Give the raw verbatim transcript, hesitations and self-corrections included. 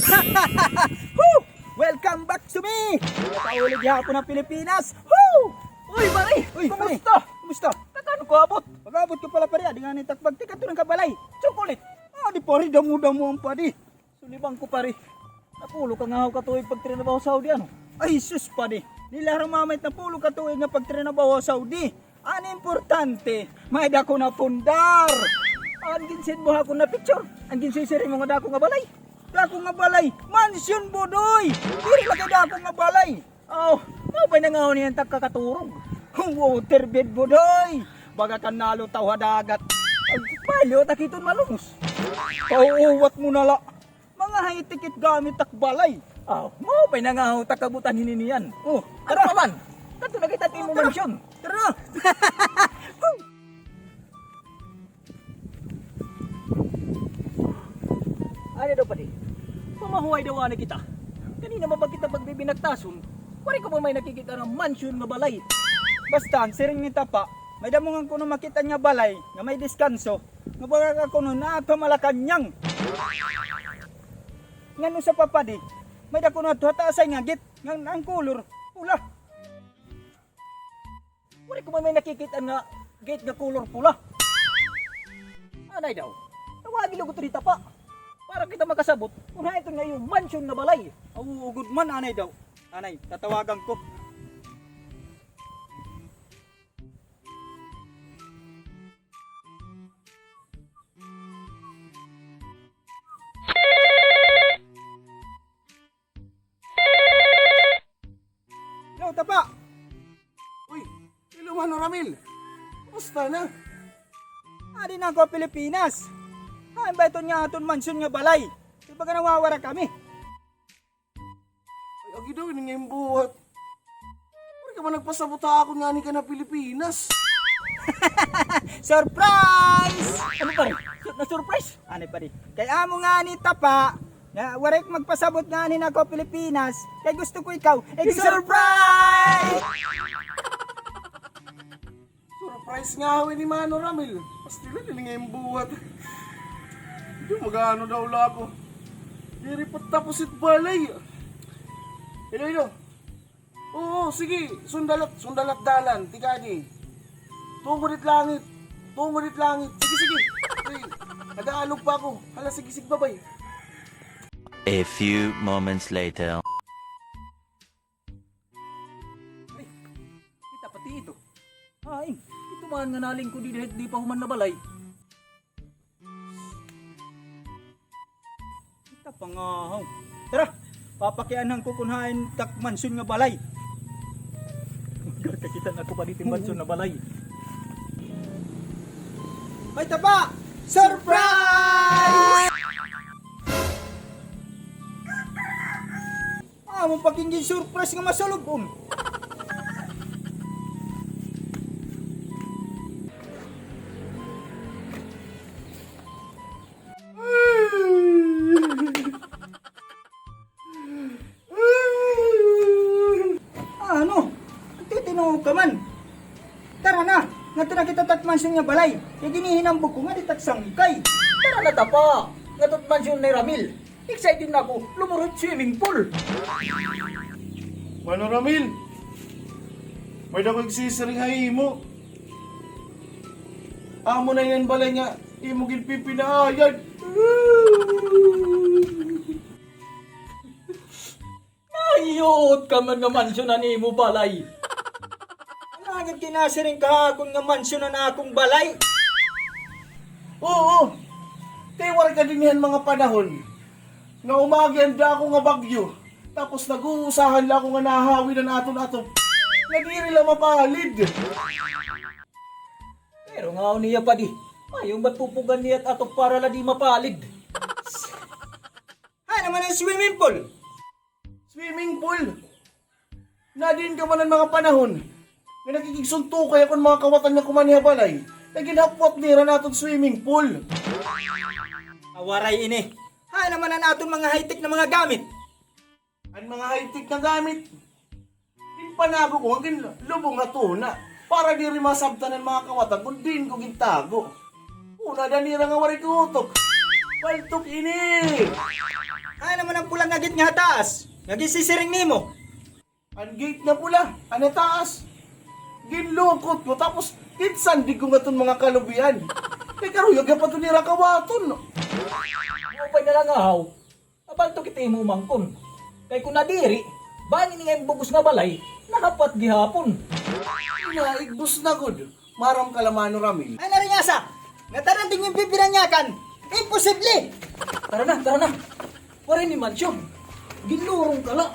Woo! Welcome back to me! Nakauli gihapon an Pilipinas! Woo! Uy, pare! Uy, pare! Kumusta? Kumusta? Nakaano ka abot? Pag-abot ko pala, pare, adi ngani tak pagtikat to ng kabalay. Chocolate! Ah, di, pare, damo-damo an padi. Sulibang ko, pare. Napulo ka ngahaw ka tuig pagtrinabaho sa Saudi, ano? Ay, sus, padi. Diri la harumamay it napulo ka tuig nga pagtrinabaho sa Saudi. An importante, may dako na pundar. An ginsimbolo ko nga picture, an ginsisiring mo nga dako nga balay. Dako nga balay, mansyon, Budoy. Diri la kay dako nga balay. Aw, mao pay nangahon niyan tak kakaturog. Water bed, Budoy. Baga ka nalutaw ha dagat. Ay, baliw, tak iton malumos. Pauuwat mo na la. Mga high-tech it gamit tak balay. Aw, mao pay nangahon tak kabutan hini niyan. Oh, tara. Ano ka man? Kadto na kita ha imo mansyon. Tara. Ano daw, padi? Pamahuway daw anay kita. Kanina pa ba kita pagbibinaktason, waray ko pa may nakikita nga mansyon nga balay. Basta, an siring ni Tapa, may damo ngani kuno makit-an nga balay nga may diskanso. Nga baga ka kuno naa ha Malacañang. Ngan usa pa, padi, may-ada kuno adto ha taas hay nga gate, ngan an kolor pula. Waray ko man may nakikit-an nga gate nga kolor pula. Anay daw, tawagi la gud ito ni Tapa para kita makasabot kon hain iton nga iyo mansyon nga balay. Aw, oo gud man, anay daw. Anay, tatawagan ko. Hello, Tapa. Uy, hello, Mano Ramil. Kumusta na? Adi na ako ha Pilipinas. Hain ba iton nga aton mansyon nga balay? Di ba ka nawawara kami? Ay, agi daw, ini nga im buhat. Waray ka man nagpasabot ha akon nga anhi ka na Pilipinas. Surprise! Ano, pare? Su-, na-surprise? Anay, padi. Kay amo ngani, Tapa, nga waray ko magpasabot nga anhi na ako Pilipinas, kay gusto ko ikaw i-surprise! Surprise ngahaw ini, Mano Ramil. Pastilan ini nga im buhat. Di, mag-aano daw la ako. Diri pa tapos it balay. Hello, hello. Oo, sige. Sunda la, sunda la it dalan. Tikadi. Tungod it langit. Tungod it langit. Sige, sige. Sige. Nag-aalog pa ako. Hala, sige, sige, bye-bye. A few moments later. Ay, kita pati ito. Hain, ito man nga nalingkod didi, di pa human nabalay. Kita pa ngahaw. Tara, papakianhan ko kon hain tak mansyon nga balay. Kakita na ko pa didi mansyon nga balay. Ay, Tapa! Surprise! Amo pa kini surprise nga masulub-on. Ano? Nagtitinuod ka man. Tara na, ngadto na kita tak mansyon nga balay. Kay ginhihinambog ko nga di tak sangkay. Tara na, Tapa. Ngadto it mansyon ni Ramil. Excited na ako, lumuro it swimming pool. Mano Ramil, may-ada ako igsisiring ha imo. Amo na ini an balay nga imo ginpipinaayad. Nahiyot ka man nga mansyon an imo balay. Ano gad kinasiring ka ha akon nga mansyon an akon balay? Oo. Kay waray ka dinhi han mga panahon nga umagi an dako nga bagyo, tapos nag-uusahan la ako nga nahawid an aton atop nga diri la mapalid. Pero ngaon niya, padi, mayong ba tupugan niya it atop para la di mapalid? Hain naman an swimming pool? Swimming pool? Nadiin ka man han mga panahon nga nakikigsuntukay ako han mga kawatan nga kumanhi ha balay, nga ginhapwat nira an aton swimming pool. Awaray ini. Hain naman an aton mga high-tech na mga gamit? An mga high-tech na gamit, ginpanago ko, ginlubong ha tuna para diri masabtan han mga kawatan kon diin ko gintago. Una, danira nga waray ko utok. Paltok ini! Ano man an pula nga gate nga ha taas nga ginsisiring nimo? An gate nga pula, an ha taas. Ginlukot ko, tapos ginsandig ko ngadton mga kalubian. Kay karuyag pa ito nira kawaton. Maupay na la nga haw. Abalto kita imo umangkon. Kay kon nadiri, bangin nga imo bug-os nga balay, nahapat gihapon. Naigbos na gud. Maaram ka la, Mano Ramil. Ay, naringasa! Nataran din yung bibiranyakan! Imposible! Tara na, tara na! Waray ni mansyon. Ginlurong ka la.